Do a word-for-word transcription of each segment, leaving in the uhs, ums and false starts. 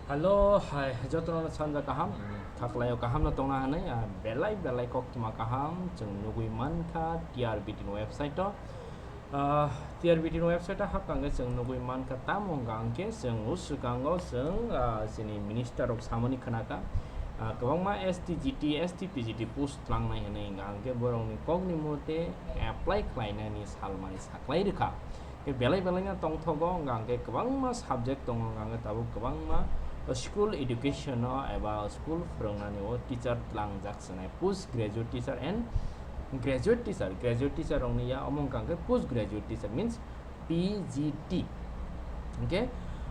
Hello, hai, jotono sanja kaham, khaklaio kaham no tongna hanai, ah, belai belai koktwma kaham chwng nugui mankha T R B T ni website o. Ah, T R B T ni website o hapkha hwnkhe chwng nugui mankha, tamo hwnkha hwnkhe chwng uswkango chwng, ah, chini minister rok samani khnakha, ah, kwbangma S T G T, S T P G T post tlangnai hwnwi hwnkha hwnkhe borokni kokni mote apply khlainani salmani saklai rwkha. Khe belai belai no tongthogo, hwnkha hwnkhe kwbangma subject tongo, hwnkha hwnkhe tabuk kwbangma school education o eba school phwrwngnani o teacher tlangjak swnai, post graduate teacher and graduate teacher, graduate teacher rokni ya omo hwnkha hwnkhe post graduate teacher means P G T. Hwnkhe,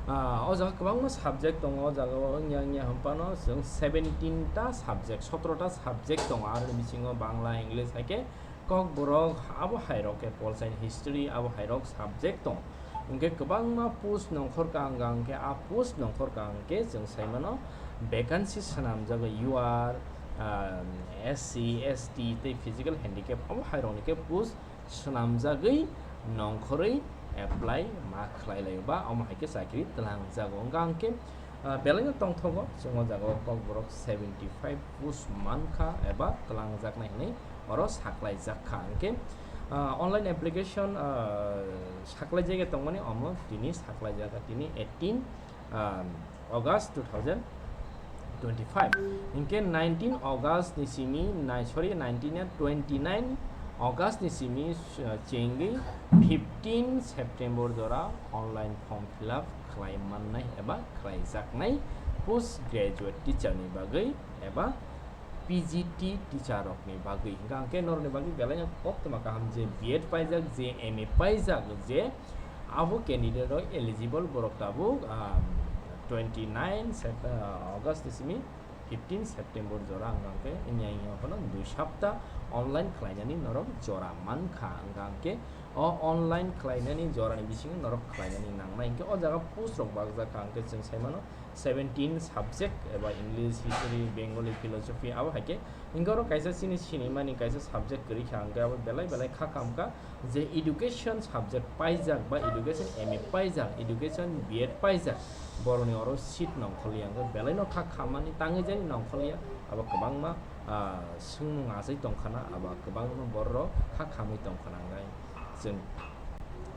ah, o jaga kwbangma subject tongo, o jaga o wngya wngya hwnphano chwng seventeen ta subject, sotro ta subject tongo, aroni bisingo Bangla, English, hai khe Kokborok abo hai rok khe pol science, history abo hai rok subject tong. Hwnkhe kwbangma post nongkhor ka hwnkha hwnkhe a post nongkhor ka hwnkhe chwng sai mano vacancy swnamjago U R, ah, S C, S T tei physical handicap abo hai rokni khe post swnamjagwi nongkhorwi apply ma khlai laio ba omo hai khe chakri twlangjago. Hwnkha hwnkhe, ah, belai no tongthogo, chwng o jaga o Kokborok seventy five post mankha eba twlangjaknai hwnwi oro saklaijak kha. Hwnkhe, ah, online application, ah, saklaijagwi tongmani omo tini saklaijak kha, tini eighteen, ah, August two thousand twenty five. Hwnkhe nineteen August ni simi, nai-, sorry, nineteen ya, twenty nine August ni simi, uh, chengwi fifteen September jora online form fill up khlai mannai eba khlaijaknai post graduate teacher ni bagwi eba P G T teacher rokni bagwi. Hwnkha hwnkhe norokni bagwi belai no koktwma kaham je B Ed paijak, je M A paijak, je abo candidate rok eligible borok tabuk, ah, twenty nine Sep-, ah, August ni simi fifteen September jora hwnkha hwnkhe wngya wngya phano dui sapta online khlainani norok jora mankha. Hwnkha hwnkhe o online khlainani jorani bisingo norok khlainani nangnai hwnkhe o jaga post rok bakjak kha hwnkhe chwng sai mano seventeen subject eba English, History, Bengali, Philosophy abo hai khe. Hwnkhe oro kaisa chini sinimani kaisa subject kwrwi kha hwnkhe abo belai belai kha kam kha je education subject paijak ba education M A paijak, education B Ed paijak, borokni oro seat nongkhorliya hwnkhe belai no kha khamani tangwi jani nongkhorliya abo kwbangma, ah, swngmung achai tongkhana abo kwbangma borok kha khamwi tongkhana hwnkhe. Chwng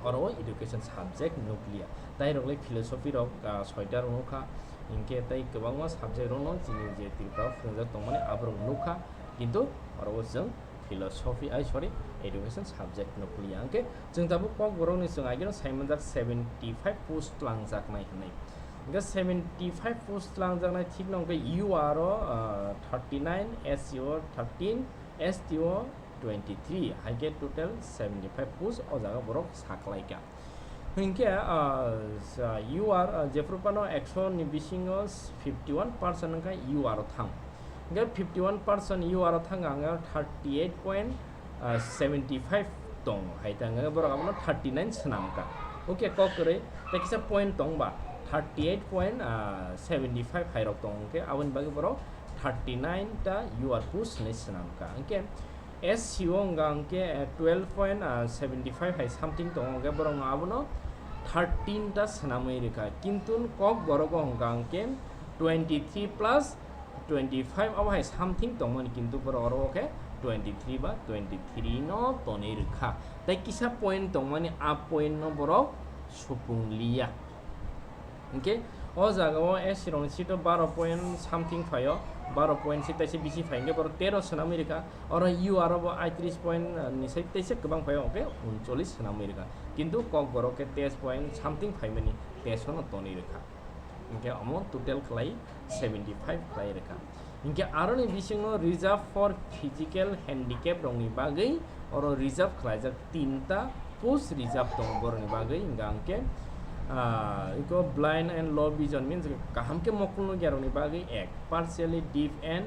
oro o education subject nukliya. Tai rok le philosophy rok, ah, soita rok nukha. Hinkhe tai kwbangma subject rok no chini je Tripura o phwrwngjak tongmani aborok nukha. Kintu oro o chwng philosophy, ai, sorry, education subject nukliya. Hinkhe chwng tabuk Kokborok ni chwng ageno saimanjak seventy five post twlangjaknai hinwi. Hinkhe seventy five post twlangjaknai thik no hinkhe U R o, ah, thirty nine, S C o thirteen, S T o twenty three, hai khe total seventy five post o jaga borok saklai kha. Hinkhe, ah, sa-, U R, ah, jephru phano ekso ni bisingo fifty one percent wngkha U R o thang. Hinkhe fifty one percent U R o thang ang thirty eight point seventy five tongo, hai thang borok abono thirty nine swnam kha. Okay, kok kwrwi, tei kisa point tong ba, thirty eight point seventy five hai rok tong, hinkhe aboni bagwi borok thirty nine ta U R post hinwi swnam kha. Hinkhe S C o wngkha hwnkhe, eh, twelve point seventy five hai something tongo, hwnkhe borokno abono thirteen ta swnamwi rwkha. Kintu Kokborok o wngkha hwnkhe twenty three plus twenty five abo hai something tongmani, kintu borok oro o khe twenty three ba twenty three no tonwi rwkha. Tei kisa point tongmani, a point no borok supung liya. Hinkhe o jaga o S C rokni seat o baro point something phaio, baro point se taisa bisi phai, hinkhe borok tero swnamwi rwkha. Oro U R o bo aitris point ni sai taisa kwbang phaio, hinkhe uncholish swnamwi rwkha. Kintu Kokborok khe teis point something phaimani, teis o no tonwi rwkha. Hinkhe omo total khlai seventy five khlai rwkha. Hinkhe aroni bisingo reserve for physical handicap rokni bagwi oro reserve khlaijak tinta post reserve tongo borokni bagwi, hwnkha hwnkhe, ah, iko blind and low vision means kaham khe mokol nukya rokni bagwi ek, partially deaf and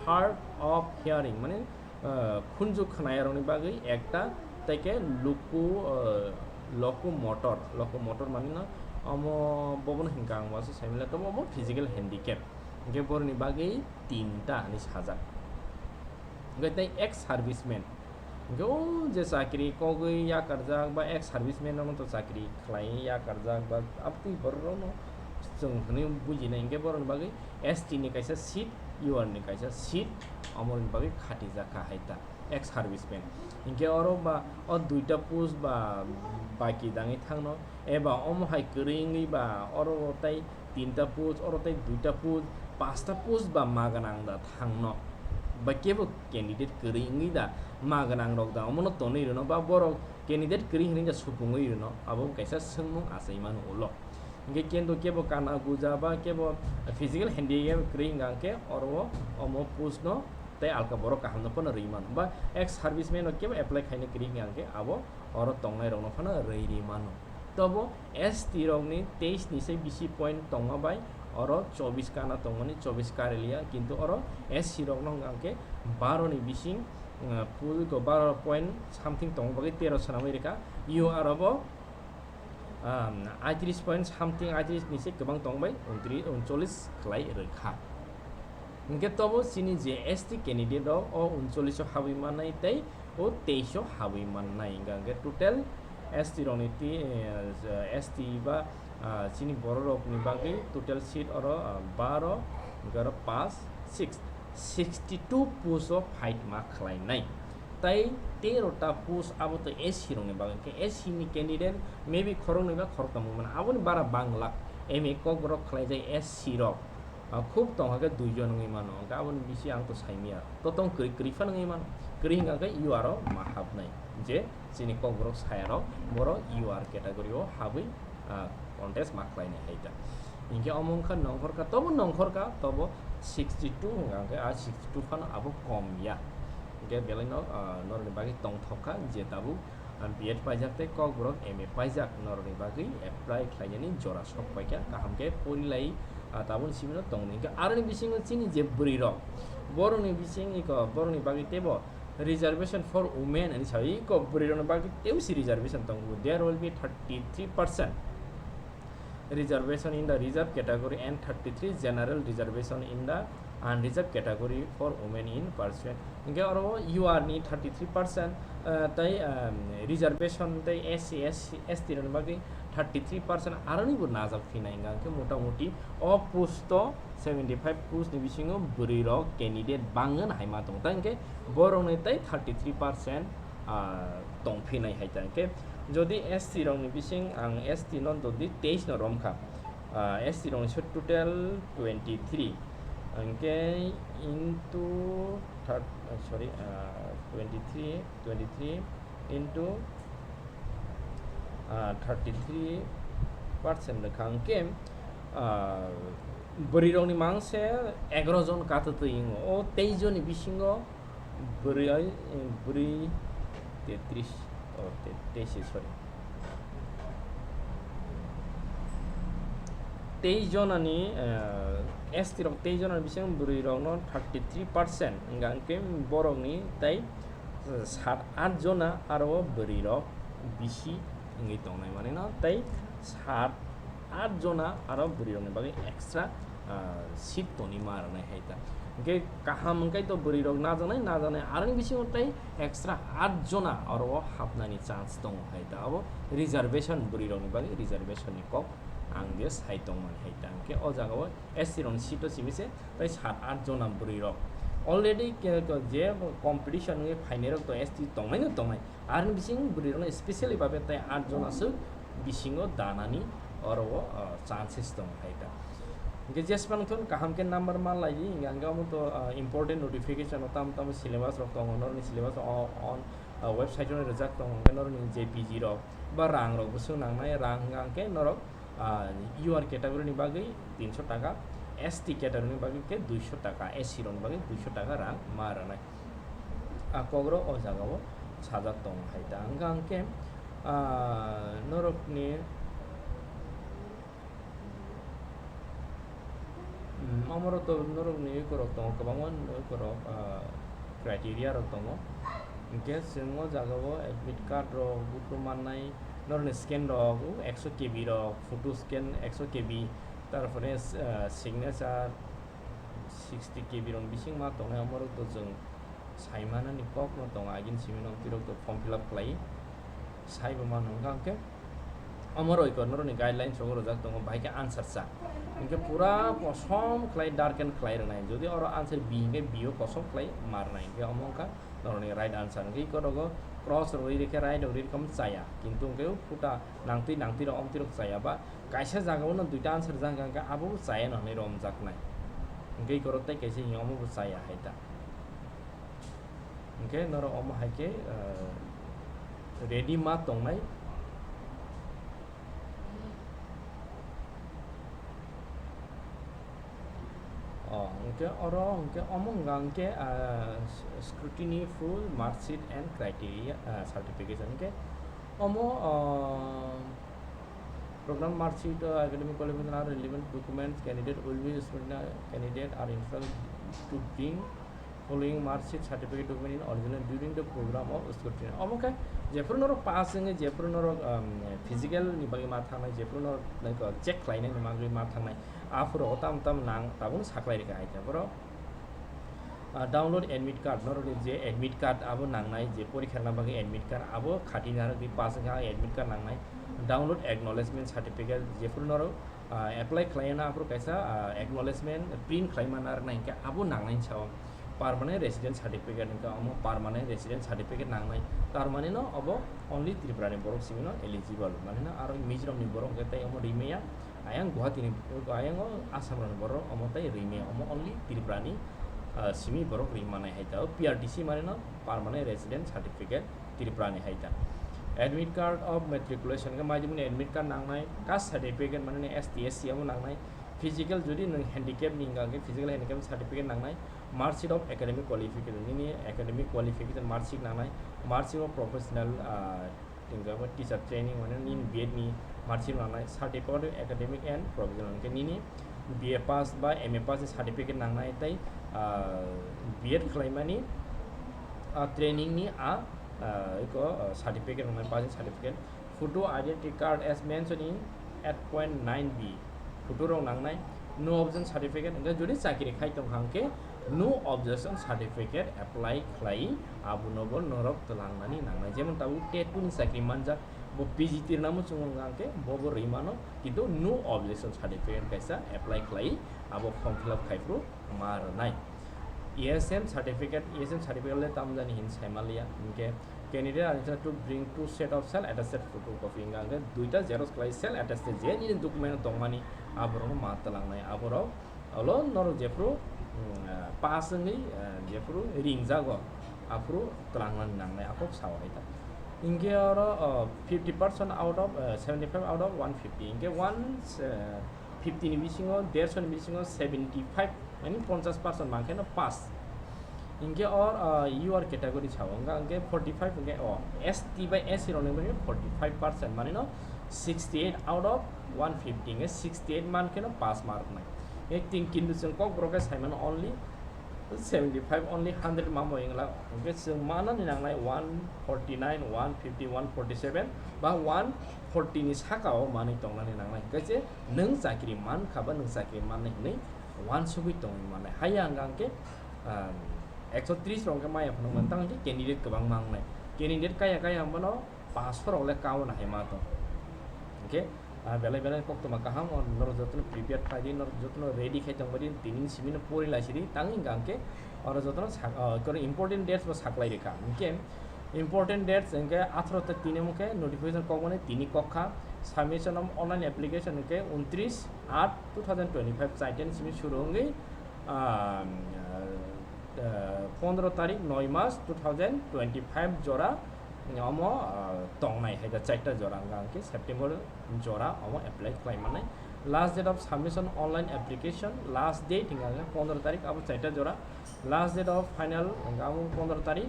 hard of hearing mane, ah, khunju khwnaya rokni bagwi ekta, tei khe loco, ah, locomotor, locomotor mani no omo bobono hinkha ang wansuk saimanya tomo omo physical handicap. Hinkhe borokni bagwi tinta hinwi sajak. Hinkhe tei ex serviceman. Hinkhe o je chakri kogwi yakarjak ba ex serviceman rokno to chakri khlaiwi yakarjak ba aboni borok rokno chwng hwnwi bujinai, hinkhe borokni bagwi S T ni kaisa seat, U R ni kaisa seat, omorokni bagwi khatijak kha hai ta ex serviceman. Hinkhe oro ba o duita post ba baki dangwi thangno, eba omo hai kwrwi wngwi ba oro tei tinta post, oro tei duita post, pasta post ba ma gwnang da thangno, ba kebo candidate kwrwi wngwi da ma gwnang rok da omono tonwi rwno, ba borok candidate kwrwi hwnwi da supungwi rwno, abo kaisa swngmung achai mano ulo. Hinkhe kendo kebo kana guja ba kebo physical handicap kwrwi hwnka hinkhe oro omo post no tei alka borok kaham no phano rwi mano, ba ex serviceman no kebo apply khaina kwrwi hwnka hinkhe abo oro tongnai rok no phano rwi rwi mano. Tobo S T rok ni teis ni se bisi point tongma bai oro chobis kana tongmani, chobis karelia, kintu oro S C rok no hwnka hinkhe baro ni bising, uh, pul ko baro point something tongma bagwi tero swnamwi rwkha, U R obo um, aitris point something, aitris ni se kwbang tong bai, untri-, uncholish khlai rwkha. Hinkhe tobo chini je S T candidate rok o uncholish o habwi mannai tei o teis o habwi mannai, hwnka hinkhe total S T rok ni ti-, eh, S T ba, ah, chini borok rok ni bagwi total seat oro, ah, baro, hinkhe oro paanch, six, sixty two post o fight ma khlainai. Tai tero ta post abo to S C rokni bagwi, hinkhe S C ni candidate maybe khoroknwi ba khoroktham wngmano, aboni bara bang lak M A Kokborok khlaijak S C rok, ah, khub tongkha khe dui jon wngwi mano, hinkhe aboni bisi ang to saimanya, to tong kwrwi, kwrwi phano wngwi mano, kwrwi hwnka khe U R o ma habnai, je chini Kokborok sayarok borok U R category o habwi ah, contest ma khlainai hai ta. Hinkhe omo wngkha nongkhorkha, tobo nongkhorkha, tobo sixty two hwnka hinkhe a sixty two phano abo kom ya. Hinkhe belai no, ah, norokni bagwi tongthok kha je tabuk, ah, B Ed paijak tei Kokborok M A paijak norokni bagwi apply khlainani jora sok paikha, kaham khe porilai, ah, tabukni simi no tongdi. Hinkhe aroni bisingo chini je bwrwi rok, borokni bising iko borokni bagwi teibo reservation for women hinwi saui iko bwrwi rokni bagwi teibo si reservation tongo, there will be thirty three percent reservation in the reserve category and thirty three general reservation in the unreserved category for women in pursuant. Hinkhe oro U R ni thirty three percent, ah, tei, um, reservation tei S C, S C, S T rokni bagwi thirty three percent aroni bo najak phinai, hwnka hinkhe mota moti o post o seventy five post ni bisingo bwrwi rok candidate bangwi hai ma tongo, ta hinkhe borokni tei thirty three percent, ah, tongphinai hai ta hinkhe. Jodi S T rokni bising ang S T no jodi teis no romkha, ah, S T rokni se total twenty three, hinkhe into third, ah, sorry, ah, twenty three, twenty three into, ah, thirty three percent rwkha hinkhe, ah, bwrwi rokni mang se egaroh jon katwtwi wngo, o teis jonni bisingo bwrwi, bwrwi tetris, oh, te-, teis, sorry. Teis jonani, eh, S T rok teis jonani bising bwrwi rokno thirty three percent, hwnka hinkhe borokni tei, eh, sat art jona aro bwrwi rok bisi wngwi tongnai manwi no, tei sat art jona aro bwrwi rokni bagwi extra, ah, seat toni ma rwnai hai ta. Hinkhe kaham hwnkhe to bwrwi rok najaknai, najaknai aroni bisingo tei extra art jona oro o hapnani chance tongo hai ta. Abo reservation, bwrwi rokni bagwi reservation ni kok ang je sai tongmani hai ta. Hinkhe o jaga o S T rokni seat o simi se tei sat art jona bwrwi rok already ke, ke je competition wngwi phainai rok to S T tongnai no tongnai. Aroni bising bwrwi rokno specially babe tei art jona aswk bisingo danani oro o, ah, chances tongo hai ta. Hinkhe jesmano thun kaham khe number ma lai di, hinkhe ang omo to, ah, important notification o tamo tamo syllabus rok tongo, norokni syllabus o on, ah, website o rijak tongo, hinkhe norokni J P G rok ba rang rok bwswk nangnai, rang hwnkha hinkhe norok, ah, U R category ni bagwi tinso taka, S T category ni bagwi khe duiso taka, S C rok ni bagwi duiso taka rang ma rwnai. A kok rok o jaga o sajak tongo hai ta. Hwnkha hinkhe, ah, norokni, mm, omo rok to norokni eko rok tongo, kwbangma eko rok, ah, criteria rok tongo. Hinkhe chwng o jaga o admit card rok buphuru mannai, norokni scan rok, o ekso K B rok, photo scan ekso K B, tarpore, ah, signature sixty K B rok bising ma tongnai, omo rok to chwng sai manani kok no tongo, agini simi no twi rok to form fill up khlai sai bo mano, hwnkha hinkhe omo rok eko norokni guidelines rogo rwjak tongo, bahai khe answer cha. Hingke pura kosom khlai darken khlai rwnai. Jodi oro answer B hingke B o kosom khlai ma rwnai. Hingke omo wngkha norokni right answer. Hingke iko rogo cross rok ri rikhe right rok ri rikhe omo chaya. Kintu hingke o phuta nangtwi nangtwi rok omtwi rok chaya ba kaisa jaga o no duita answer jang hingke abo bo chaya no hinui romjaknai. Hingke iko rok tei kaisa hingke omo bo chaya hai ta. Hingke norok omo hai khe, ah, ready ma tongnai. Oh, hingke oro hingke omo wngkha hingke, ah, scrutiny full mark sheet and criteria, ah, certification hingke omo, ah, program mark sheet, ah, academic qualification are relevant documents candidate will be scrutiny candidate are entitled to bring following mark sheet certificate document in original during the program of scrutiny. Omo khe jephuru norok pass wngwi jephuru norok, um, physical ni bagwi ma thangnai, jephuru norok, like, uh, check khlainai ni bagwi ma thangnai, aphuru o tam tam nang tabuk saklai rikha hai khe borok. Uh, download admit card, norok ni je admit card abo nangnai, je porikha rwna bagwi admit card abo khati narwk di pass wngkha admit card nangnai. Download acknowledgement certificate, jephuru norok ah, apply khlai na aphuru kaisa, ah, acknowledgement print khlai ma narwknai hingkhe abo nangnai sao permanent resident certificate hingkhe omo permanent resident certificate nangnai, tar mane no obo only Tripura ni borok simi no eligible, mane no aro Mizoram ni borok hingkhe tei omo rimaya ayang Guwahati ni, ayang o Assam rok ni borok omo tei rimaya omo only Tripura ni, ah, simi borok ri manai hai ta o P R T C mane no permanent resident certificate. Tripura ni hai ta. Admit card of matriculation khe maidumni admit card nangnai, caste certificate mane S T S C abo nangnai, physical jodi nwng handicap ni hingka hingke physical handicap certificate nangnai, mark sheet of academic qualification, nini academic qualification mark sheet nangnai, mark sheet of professional, ah, hingka bo teacher training mane nini B Ed ni mark sheet nangnai, certificate of academic and professional hingke nini B A pass ba M A pass ni certificate nangnai tei, ah, B Ed khlaimani, ah, training ni, ah, ah, iko, ah, certificate wngnai, passing certificate, photo identity card as mentioned in eight point nine B, photo rok nangnai, no objection certificate, hingke jodi chakri khai tong kha hingke no objection certificate apply khlai, abono bo norok twlangnani nangnai, jemon tabuk tet ni chakri manjak, bo P G tirna muchungo hingke bo bo rwi mano, kintu no objection certificate kaisa apply khlai, abo form fill up khai phuru ma rwnai. E S M certificate, E S M certificate le tamjani hin saimaliya, hingke candidate are entitled to bring two set of self attested photocopy, hingka hingke duita xerox khlai self attested je nini document tongmani aborok ma twlangnai, aborok olo norok jephuru, mm, ah, pass wngwi, ah, jephuru ringjago aphuru twlangnani nangnai akok sao hai ta. Hingke oro, oh, fifty percent out of, ah, seventy five out of one fifty, hingke one, ah, fifty ni bisingo, derso ni bisingo seventy five, mane ponchas percent mankhe no pass. Hingke or, ah, U R category sao, hingka hingke forty five hingke o S T bai S C rok ni bagwi forty five percent, mane no sixty eight out of one fifty, hingke sixty eight mankhe no pass mark nai. Hingke tin kintu chwng kokborok khe saimano only seventy five, only hundred mambo wngla, hingke chwng manani nangnai one forty nine, one fifty, one forty seven ba one forty ni saka o manwi tongnani nangnai, hingke je nwng chakri mankha ba nwng chakri mannai hinwi uansugwi tongwi mannai. Haiya hwnka hwnkhe, ah, ekso tris rok hwnkhe maya phano mantang hwnkhe candidate kwbangma wngnai. Candidate kaya kaya hwnbano paso rok le kauna hai ma tong. Hwnkhe, ah, belai belai koktwma kaham, o norok jotono prepare khlai di, norok jotono ready khai tongbai di, tini simi no pori lai sidi, tang hwnka hwnkhe oro jotono sak-, ah, koro important dates bo saklai rikha. Hwnkhe important dates hwnkhe atharo ta tini hwnkhe notification kokmani tini kokha, submission of online application hwnkhe untris aat two thousand twenty-five chaiten simi suru wngwi, ah, ah, pondro tarik noi mas two thousand twenty-five jora omo, ah, tongnai hai da, chaita jora hwnka hwnkhe September jora omo apply khlai mannai. Last date of submission online application, last date hwnka hwnkhe pondro tarik, abo chaita jora. Last date of final hwnka abo pondro tarik,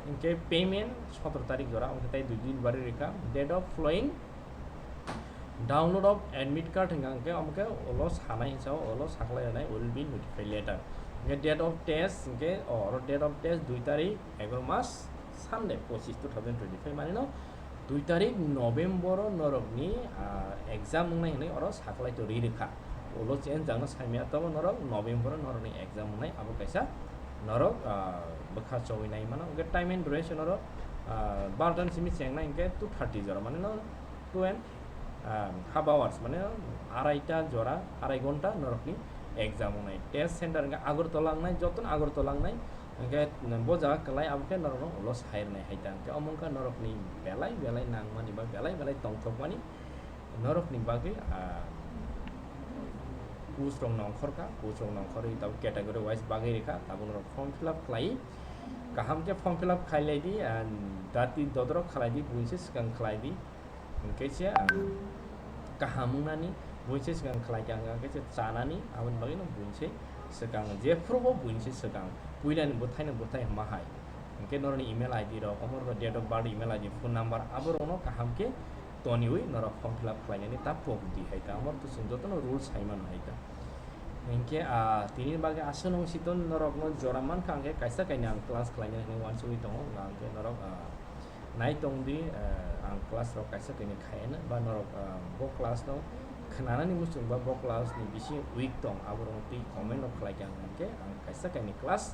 hwnkhe payment sotro tarik jora, hwnkhe tei dui din bari rikha. Date of following Download of admit card hwnka hwnkhe omo khe ulo sanai hinsa o, ulo saklai rwnai will be notified later. Hwnkhe date of test hwnkhe o, oro date of test dui tarik egaroh mas Sunday pochis two thousand twenty-five mani no dui tarik November o norokni, ah, exam wngnai hwnwi oro saklai to ri rwkha. Ulo change jakno saimaya tobo norok November o norokni exam wngnai abo kaisa norok, ah, bwkha chowui nai mano. Hwnkhe time and duration oro, ah, barota ni simi chengnai hwnkhe two thirty jora mani no two and Half hours mane araita jora, arai ghonta norokni exam wngnai. Test center hwnkhe Agartala wngnai, jotono Agartala wngnai. Hwnkhe bo jaga kwlai, abo khe norokno ulo sai rwnai hai ta. Hwnkhe omo wngkha norokni belai belai nangmani ba belai belai tongthokmani norokni bagwi, ah, coach rok nongkhor kha, coach rok nongkhorwi tabuk category wise bagwi rwkha, tabuk norok form fill up khlai. Kaham khe form fill up khailai di, ah, dati dodorok khlai di, buini se swkang khlai di. Hwnkhe se, ah, kaham wngnani buini se swkang khlai kha, hwnkhe se chanani, aboni bagwino buini se swkang, jephrubo buini se swkang, puilani bwthaino bwthai hwnma hai. Hwnkhe norokni email I D rok, omo rok date of birth, email I D, phone number, aborokno kaham khe toniwi norok form fill up khlainani ta pok di hai ta, omo to chwng jotono rules hai mano hai ta. Hwnkhe, ah, tini bagwi aswk nung siton norokno jora mankha, hwnkhe kaisa kainwi ang class khlainani hinwi uansugwi tongo, hwnkhe norok, ah, nai tong di, ah, ang class rok kaisa kainwi khaiya ba norok, ah, bo class no khwnanani muchung ba bo class ni bisingo weak tong, aborok twi comment rok khlai kha, hwnkhe ang kaisa kainwi class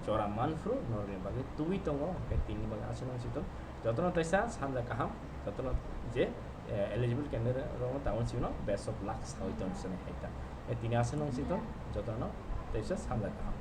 jora manphru norokni bagwi tubui tongo, hwnkhe tini bagwi aswk nung siton. Jotono teisa sanja kaham, jotono je, eh, eligible candidate rokno tabuk chwngno best of luck sawi tong sini hai ta. Eh, tini aswk nung siton, jotono teisa sanja kaham.